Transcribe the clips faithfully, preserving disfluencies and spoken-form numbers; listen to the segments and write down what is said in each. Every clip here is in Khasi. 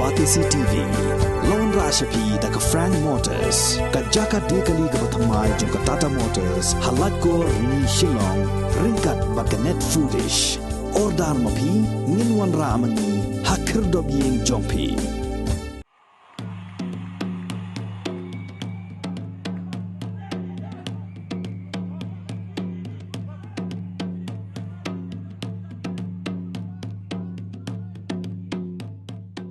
Batesi T V. Long rah sha phi da ka Frank Motors, ka jaka de kali kaba thymmai jong ka Tata Motors, ha Laitkor, Ni Shillong, ryngkat bad ka Net Foodish. Order ma phi, ngin wanrah ma ngi ha khyrdop ïing jong phi.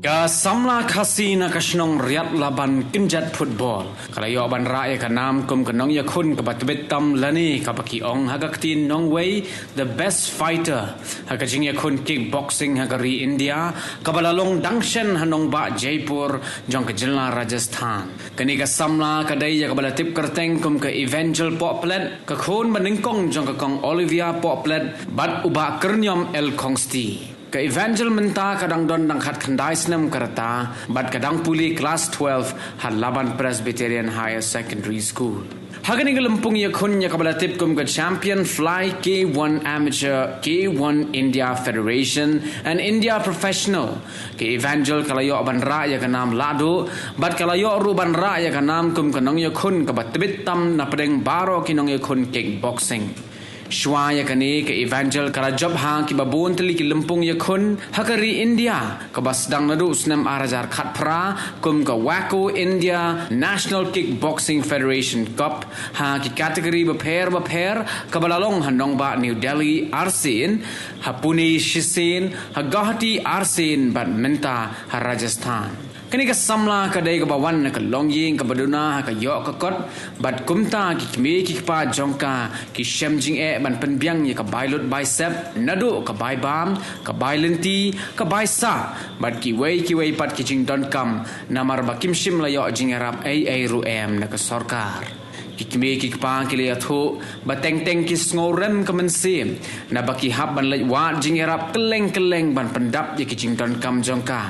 Ka samla Khasi na ka shnong Riat Laban kynjat football ka la ïoh ban rah ïa ka nam kum ka nongïakhun kaba tbit tam lane kaba ki ong ha ka ktien nongwei, the best fighter, ha ka jingïakhun kickboxing ha ka ri India, kaba la long dang shen ha nongbah Jaipur jong ka jylla Rajasthan. Kane ka samla ka dei ïa kaba la tip kyrteng kum ka Evangel Pohplet, ka khun ba nyngkong jong ka Kong Olivia Pohplet bad u Bah Kyrniom L Khongsti. Ka Evangel mynta ka dang don dang khatkhyndai snem ka rta bad ka dang pule klas twelve ha Laban Presbyterian Higher Secondary School. Ha kane ka lympung ïakhun ïa kaba la tip kum ka Champion Fly K one Amateur, K one India Federation and India Professional, ka Evangel ka la ïoh ban rah ïa ka nam lahduh bad ka la ïoh ruh ban rah ïa ka nam kum ka nongïakhun kaba tbit tam na pdeng baroh ki nongïakhun kickboxing. Shuwa ïa kane ka Evangel ka la jop ha kiba bun tylli ki lympung ïakhun ha ka ri India, kaba sdang naduh snem ar hajar khatphra kum ka WACO India National Kickboxing Federation Cup ha ki category bapher bapher, kaba la long ha nongbah New Delhi arsien, ha Pune shisien, ha Guwahati arsien bad mynta ha Rajasthan. Kane ka samla ka dei kaba wan na ka longïing kaba duna ha ka ïoh ka kot bad kumta ki kmie ki kpa jong ka ki shem jingeh ban pynbiang ïa ka bai lut bai sep, naduh ka bai bam, ka bai lynti, ka bai sah bad kiwei kiwei pat ki jingdonkam, namar ba kim shym la ïoh jingïarap ei ei ruh em na ka sorkar. Ki kmie ki kpa ki la ïathuh ba teng teng ki sngewrem ka mynsiem naba ki hap ban leit wad jingïarap kylleng kylleng ban pyndap ïa ki jingdonkam jong ka.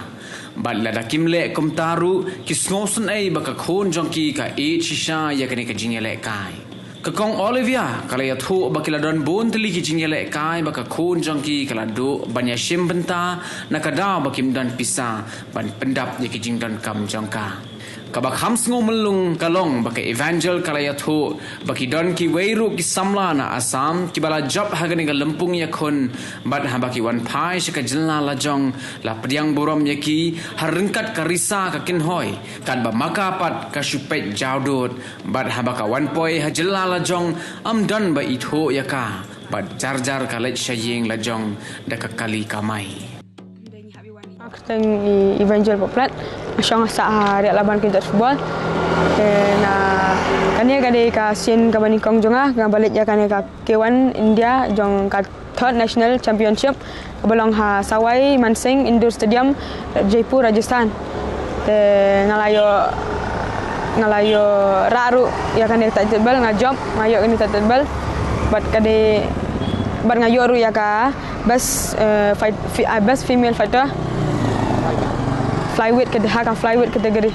Bad lada kim leh kumta ruh, ki sngewsynei ba ka khun jong ki ka ïeit shisha ïa kane ka jingïalehkai. Ka Kong Olivia ka la ïathuh ba ki la don bun tylli ki jingïalehkai ba ka khun jong ki ka la duh ban ïashim bynta na ka daw ba kim don pisa ban pyndap ïa ki jingdonkam jong ka. Kaba kham sngew myllung ka long ba ka Evangel ka la ïathuh ba ki don kiwei ruh ki samla na Assam kiba la jop ha kane ka lympung ïakhun, bad haba ki wan phai sha ka jylla lajong la pdiang burom ïa ki ha ryngkat ka risa ka kynhoi, katba ma ka pat ka shu peit jawdud, bad haba ka wan poi ha jylla lajong ym don ba ithuh ïa ka, bad jar jar ka leit sha ïing lajong da ka kali kamai. Kyrteng i Evangel Pohplet, nga shong sah ha Riat Laban kynjat football. Te na kane ka dei ka sien kaba nyngkong jong nga, nga ba leit ïa kane ka K one India jong ka Third National Championship kaba long ha Sawai Mansingh Indoor Stadium, Jaipur, Rajasthan. Te nga la ïoh, nga la ïoh rah ruh ïa kane ka title belt, nga jop, nga ïoh kane ka title belt. Bad ka dei, bad nga ïoh ruh ïa ka best, eh, fight, fi-, ah, best female fighter flyweight, ka dei ha ka flyweight category.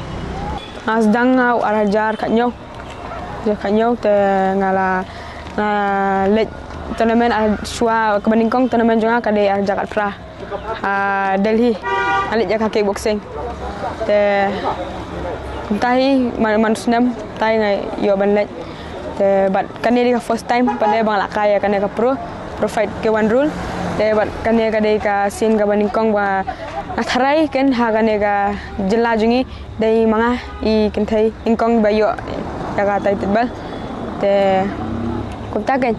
Nga sdang nga u ar hajar khatñiew. Hajar khatñiew te nga la, nga leit tournament ar shuwa, kaba nyngkong tournament jong nga ka dei ar hajar khatphra ha Delhi. Nga leit ïa ka kickboxing. Te kumta hi man, man snem, kumta hi nga ïoh ban leit. Te bad kane dei ka first time pat de ba nga la kai ïa kane ka pro, pro fight K one rule. Te bad kane ka dei ka sien kaba nyngkong ba nga tharai ken ha kane ka jylla jong ngi dei ma nga i kynthei nyngkong ba ïoh ïa ka title belt. Te kumta ken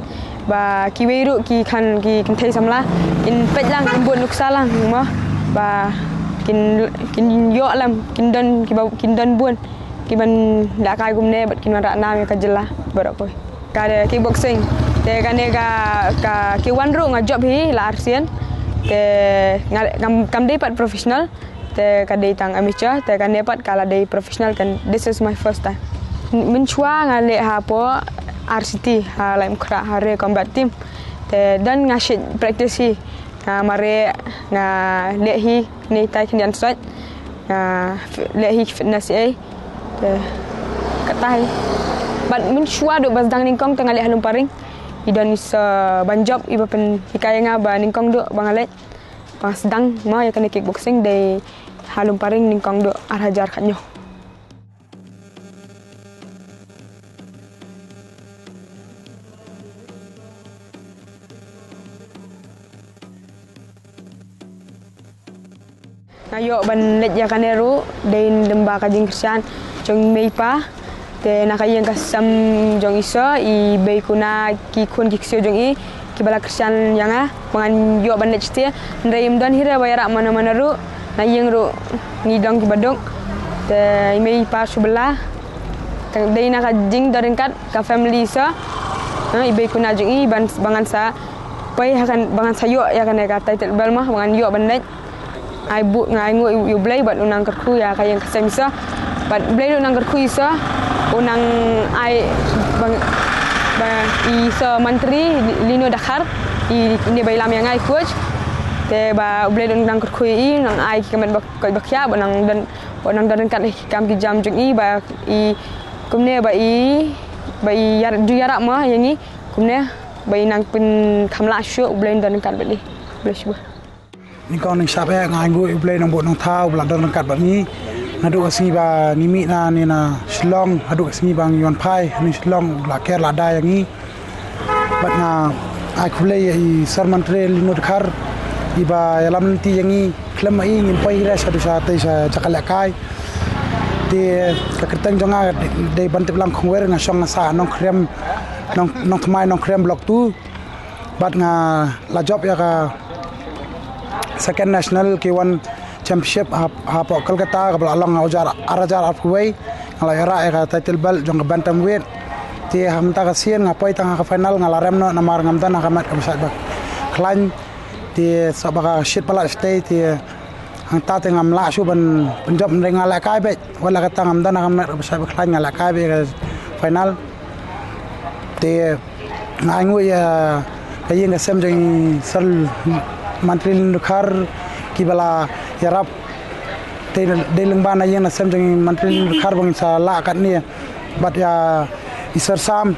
ba kiwei ruh ki khan ki kynthei samla kin peit lang, kin bud nuksa lang mo, ba kin, kin ïoh lem, kin don kiba, kin don bun kiban lehkai kumne bad kin wanrah nam ïa ka jylla baroh kawei. Ka dei kickboxing. Te kane ka, ka K one ruh nga jop hi la arsien. Te nga, kam, kam dei pat professional. Te ka dei tang amateur, te kane pat ka la dei professional, kan, this is my first time. Mynshuwa nga leh hapoh R C T, ha Laitumkhrah, ha Ri Combat Team. Te don nga shait practice hi, nga mareh, nga leh hi, ne tai khyndiat sait, nga f-, leh hi fitness ei. Te kata hi. Bad mynshuwa duh ba sdang nyngkong te nga leh ha Lumparing. I don i sa ban jop, iba pynhikai ïa nga ba nyngkong duh ba nga leh. Ba sdang mo ïa kane kickboxing dei Alum paring nyngkong duh ar hajar khatnyo. Nga ïoh ban leit ïa kane ruh dei lyngba ka jingkyrshan jong i mei i pa. Te na ka ïing ka sem jong i sir, i bei i khynnah, ki khun ki ksiew jong i kiba la kyrshan ïa nga ba ngan ïoh ban leit shatei. Hynrei ym don hi re ba ïarap mano mano ruh. Na ïing ruh ngi don kiba duk. Te i mei i pa shu bylla. Tang dei na ka jingdon ryngkat ka family sir, ha, i bei i khynnah jong i ban, ba ngan sa poi ha kan, ba ngan sa ïoh ïa kane ka title belt mo, ba ngan ïoh ban leit. Ai buh, nga ai nguh ïa U Blei bad u nang kyrkhu ïa ka ïing ka sem i sir. Bad U Blei u nang kyrkhu i sir, u nang ai ba, ba i sir Mantri Lino Dkhar, i ne ba i lam ïa nga i coach. Te ba U Blei u nang kyrkhu ïa i, nang ai ki kmen ba koit ba khiah, ba nang don, ba nang don ryngkat ïa ki kam ki jam jong i, ba i kumne ba i, ba i ïar-, ju ïarap mo ïa ngi kumne, ba i nang pynkham lah shuh. U Blei un don ryngkat bad i. Bless you. Nyngkong nyngshap eh nga ai nguh ïa U Blei Nongbuh Nongthaw ba la don ryngkat bad ngi naduh ka sngi ba ngi mih na ne na Shillong haduh ka sngi ba ngi wan phai na Shillong, u la care lada ïa ngi. Bad nga ai khublei ïa i sir Mantri Lino Dkhar iba ïalam lynti ïa ngi khlem ma i ngim poi hi re shaduh shatei sha jaka lehkai. Te ka kyrteng jong nga dei Bantiplang Khongwer, nga shong nga sah Nongkrem, Nong, Nongthymmai Nongkrem Block two. Bad nga la jop ïa ka Second National K one Championship ha, hapoh Kolkata kaba la long ha u jar ar hajar arphew wei. Nga la ïarap ïa ka title belt jong ka bantamweight. Te ha mynta ka sien nga poi tang ha ka final, nga la rem noh namar ngam don ha ka met kaba shait ba khlaiñ. Te shuh ba ka shit palat shatei te hangta te ngam lah shuh ban pynjop, hynrei nga lehkai beit. Wat la katta ngam don ha ka met kaba shait ba khlaiñ, nga lehkai beit ïa ka final. Te nga ai nguh ïa ka ïing ka sem jong i sir Mantri Lino Dkhar kiba la ïarap. Te dei lyngba na ïing na sem jong i Mantri Lino Dkhar ba ngin sa lah katne. Bad ïa i sir Sam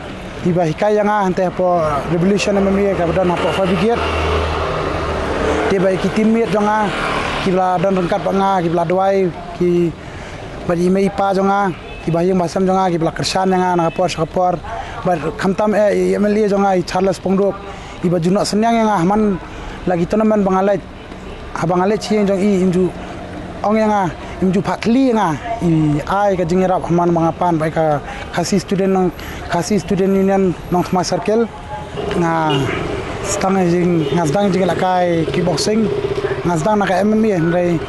iba hikai ïa nga hangtei hapoh Revolution M M A kaba don hapoh Fire Brigade. Te bad ïa ki teammate jong nga kiba la don ryngkat bad nga, kiba la duwai, ki, bad i mei i pa jong nga, kiba ha ïing ba ha sem jong nga, kiba la kyrshan ïa nga na ka por sha ka por. Bad khamtam eh i M L A jong nga i Charles Pongdop iba ju noh synñiang ïa nga ha man la ki tournament ba nga leit. Haba nga leit sha ïing jong i, im ju ong ïa nga, im ju phah khlieh ïa nga. I ai ka jingïarap ha man ba nga pan bad ka Khasi Student Nong, Khasi Student Union Nongthymmai Circle. Nga sdang jing, nga sdang jingïalehkai kickboxing. Nga sdang na ka M M A, hynrei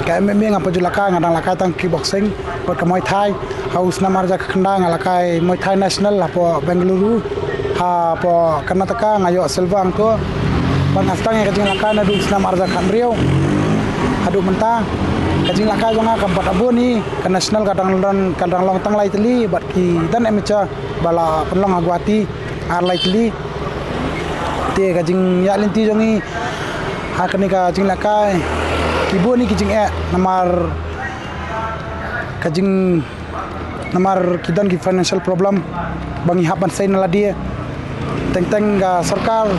ka M M A ngam pat ju lehkai, nga dang lehkai tang kickboxing bad ka Muay Thai. Ha u snem ar hajar khyndai nga lehkai Muay Thai National hapoh Bengaluru, hapoh Karnataka, nga ïoh silver hangto. Bad nga sdang ïa ka jinglehkai naduh u snem ar hajar khathynriew haduh mynta. Ka jinglehkai jong nga kam pat bun hi, ka National ka dang long, ka dang long tang lai tylli, bad ki don amateur ba la pynlong ha Guwahati ar lai tylli. Te ka jingïaid lynti jong ngi ha kane ka jinglehkai, ki bun hi ki jingeh, namar ka jing, namar ki don ki financial problem ba ngi hap ban sei na lade. Teng teng ka sorkar,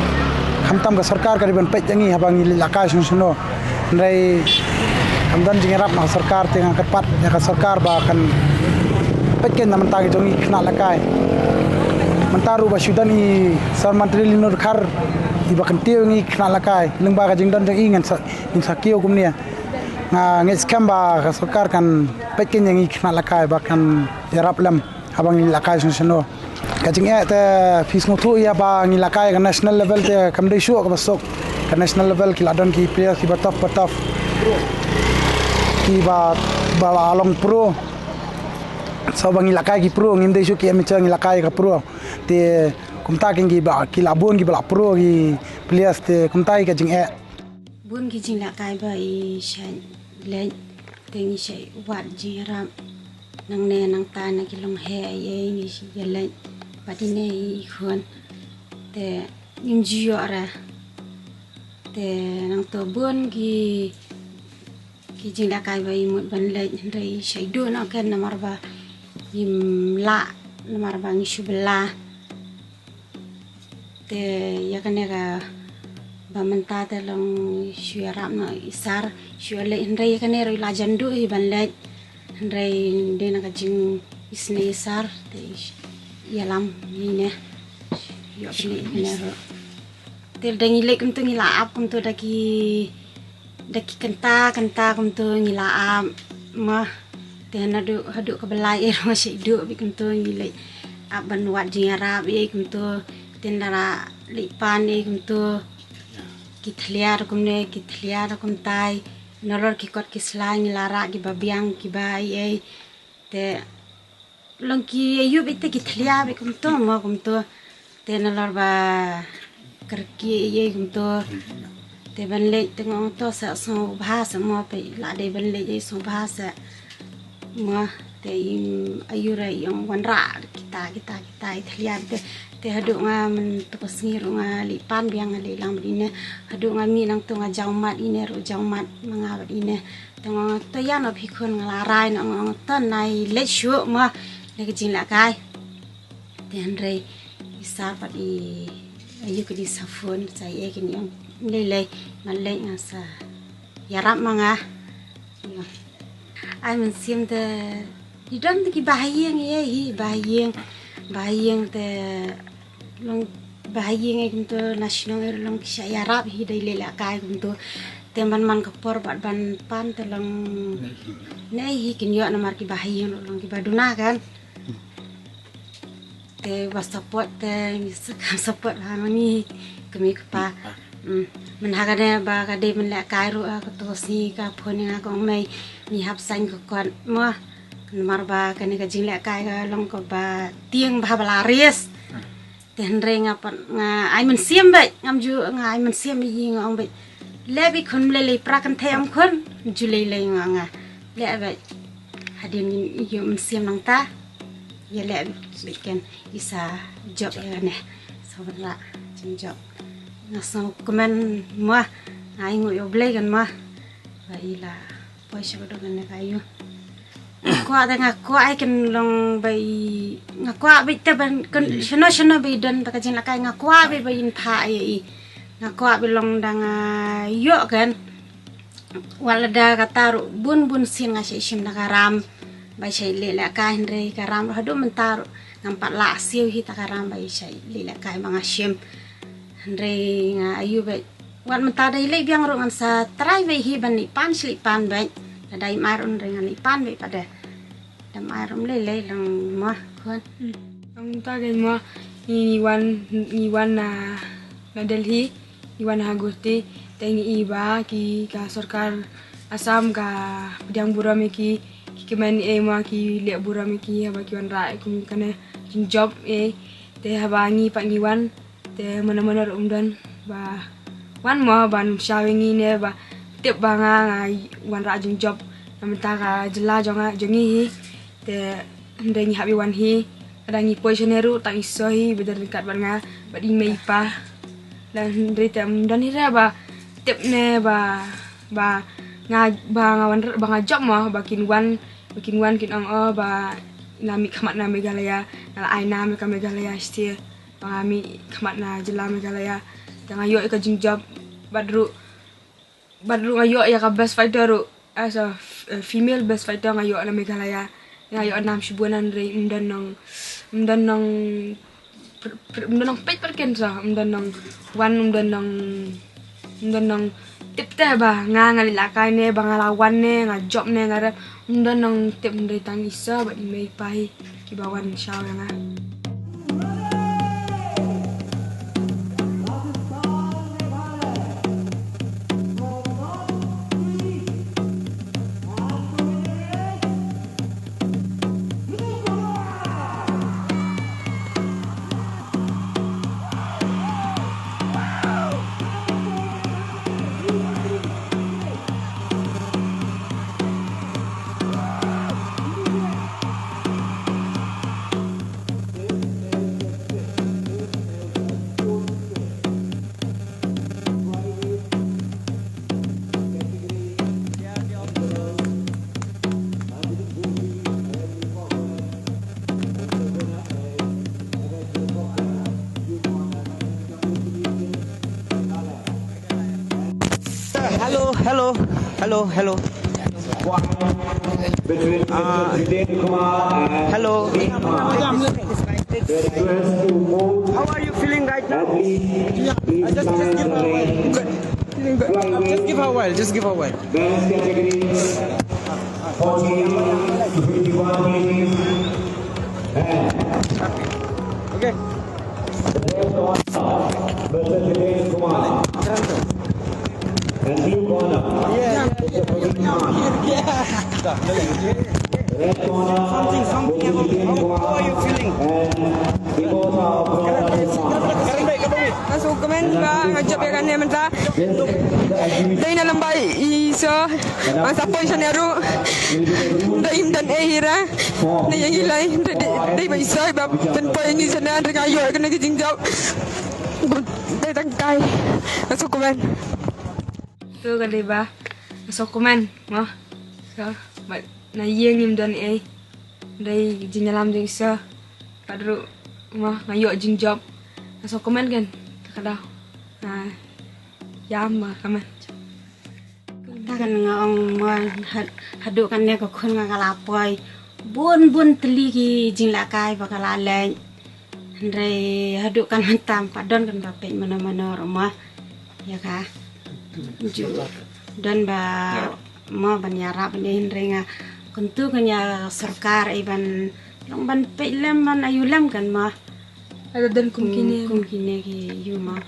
khamtam ka sorkar ka dei ban peit ïa ngi haba ngi leit lehkai shano shano. Hynrei kam don jingïarap na ka sorkar, te nga kyrpad ïa ka sorkar ba kan peit keiñ na bynta ki jong ngi khynnah lehkai. Mynta ruh ba shu don i Sir Mantri Lino Dkhar iba kyntiew ïa ngi khynnah lehkai lyngba ka jingdon jong i, ngan sa, ngan sa kiew kumne. Nga ngeit skhem ba ka sorkar kan peit keiñ ïa ngi khynnah lehkai ba kan ïarap lem haba ngi lehkai shano shano. Ka jingeh te phi sngewthuh ïa ba ngi lehkai ka national level te kam dei shuh kaba suk. Ka national level ki la don ki players kiba tough, ba tough, kiba, ba la long pro. Sa ba ngi lehkai ki pro, ngim dei shuh ki amateur, ngi lehkai ka pro. Te kumta keiñ kiba, ki la bun kiba la pro ki players, te kumta hi ka jingeh. Bun ki jinglehkai ba i shait leit, te ngi shait wad jingïarap. Nangne nangta na ki long heh ei ei ngi shait ïaleit bad ine i khun. Te ngim ju ïoh re. Te nangto bun ki, ki jinglehkai ba i mut ban leit, hynrei i shait duh noh ken namar ba ngim lah, namar ba ngi shu bylla. Te ïa kane ka Ba mynta te long shu ïarap noh i Sar, shu leit hynrei kane ruh i la jan duh hi ban leit. Hynrei dei na ka jingisynei i Sar te ïalam ïa ine. Ïoh kane kane ruh. Te da ngi leit kumto ngi la ap kumto da ki, da ki kynta kynta kumto ngi la ap. Mo, te naduh haduh ka blai ei ruh shu duh beit kumto ngi leit ap ban wad jingïarap ei kumto. Te nda la leit pan ei kumto. Ki thlia ruh kumne, ki thlia ruh kumtai. Nalor ki kot ki sla ngi la rah kiba biang kiba ei ei. Te long ki ayu beit te ki thlia beit kumto mo kumto. Te nalor ba kyrkieh ei ei kumto. Te ban leit te nga ong to sa sngewbha sa mo peit la dei ban leit ei sngewbha sa. Mo, te i ayu ruh i ong wanrah kita kita kita i thlia te, te haduh nga mynta ka sngi ruh nga leit pan biang nga leit lang bad ine. Haduh nga mih nangto nga jaw mat ine ruh jaw mat ma nga bad ine. Te nga ong to ïa no phi khun nga la rai noh nga ong to nai leit shuh mo. Ne ka jinglehkai. Te hynrei i Sar pat i ayu ka dei sa phone sa ei ei kin ong lei lei ma leit nga sa ïarap ma nga. Ai mynsiem te i don te ki bahaïing ei hi bahaïing, bahaïing te long bahaïing ei kumto na shnong ei long ki sha ïarap hi dei leh lehkai kumto. Te ban man ka por bad ban pan te long ne hi kin ïoh namar ki bahaïing long kiba duna kan. Te ba support te ngi sa kam support ha ngi kmie kpa. Mm. Mynta ka dei ba ka dei ban lehkai ruh ha kato sngi ka phone ïa nga ka ong mei ngi hap sign ka kot mo. Namar ba kane ka jinglehkai ka long kaba tieng ba haba la ris. Te hynrei nga pat nga ai mynsiem beit ngam ju nga ai mynsiem ïa i nga ong beit. Leh beit khun lei lei pra kynthei ong khun ju lei lei nga nga. Leh beit. Hadien ngin ïoh mynsiem nangta. Ïa leh beit kan i sa jop ïa kane. Sa wanrah jingjop. Nga sngewkmen mo. Nga ai nguh ïa U Blei kan mo. Ba i la poi sha ka dok kane ka ayu. Nga kwah te nga kwah ai kan long ba i nga kwah beit te ban kan shano shano ba i don ta ka jinglehkai nga kwah beit ba in phah ïa i. Nga kwah beit long da nga ïoh kan. Wat lada kata ruh bun bun sien nga shait shim da ka ram ba i shait leh lehkai hynrei ka ram ruh haduh mynta ruh ngam pat lah siew hi ta ka ram ba i shait leh lehkai ba nga shim. Hynrei nga ayu beit wat mynta da i leit biang ruh ngan sa try beit hi ban leit pan shi leit pan beit. Lada im ai ruh hynrei ngan leit pan beit pat da. Dam ai ruh lei lei long mo khun. Long ta kein mo ngi wan ngi wan na na Delhi. Ngi wan ha Guwahati te ngi i ba ki ka sorkar Assam ka pdiang burom ïa ki ki kmen ei mo ki leh burom ïa ki haba ki wanrah kum kane jingjop ei te haba ngi pat ngi wan te mano mano ruh um don ba wan mo ban shaw ïa ngi ne ba tip ba nga nga wanrah jingjop na mynta ka jylla jong nga jong ngi hi. Te hynrei ngi hap ïa wan hi lada ngi poi shane ruh tang i so hi ba don ryngkat bad nga bad i mei i pa. Lada hynrei te um don hi re ba tip ne ba ba nga ba nga wan ba nga jop mo ba kin wan ba kin wan kin ong o ba nga mih khmat na Meghalaya nga la ai nam ïa ka Meghalaya state ba nga mih khmat na jylla Meghalaya. Te nga ïoh ïa ka jingjop bad ruh bad ruh nga ïoh ïa ka best fighter ruh as a f- a female best fighter nga ïoh na Meghalaya. Nga ïoh nam shibun hynrei um don nong um don nong pr- pr- um don nong peit pyrken sa um don nong wan um don nong um don nong tip te ba nga nga leh lehkai ne ba nga la wan ne nga jop ne nga rep um don nong tip hynrei tang i so bad i mei i pa hi kiba wan shaw ïa nga. Hello, hello. Uh, hello. How are you feeling right now? Just, just give her a while. Just give her a while. Just give her a while. Okay. Something, something. How are you feeling? Nga sngewkmen ba nga jop ïa kane mynta. Dei na lymbai i Isor. Nga sa poi shane ruh. Dei im don ei hi ra. Na ïa ngi lai dei, dei ba i Isor ba pynpoi ïa ngi shane, hynrei nga ïoh kane ka jingjop. Dei tang kai. Nga sngewkmen. To ka dei ba nga sngewkmen mo. So, bad na ïing ngim don ei. Dei jingïalam jong i Isor. Bad ruh mo nga ïoh jingjop. Nga sngewkmen kan. Ka daw. Nga ïam mo, kmen. Ta kan nga ong mo had-, haduh kane ka khun nga ka la poi bun bun tylli ki jinglehkai ba ka la leh. Hynrei haduh kan mynta ym pat don kan ba peit mano mano ruh mo ïa ka. Ju don ba mo ban ïarap ban ïa, hynrei nga kyntu kan ïa sorkar ei ban long ban peit lem ban ayu lem kan mo. Ada don kum kine. Kum kine ki ïu mo.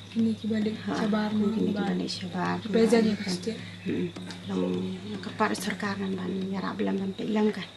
Kine ki ba leit shabar mo, kine ki ba leit shabar. Ki ba jan ïa ka state. Hmm. Long ka pat sorkar kan ban ïarap lem ban peit lem kan.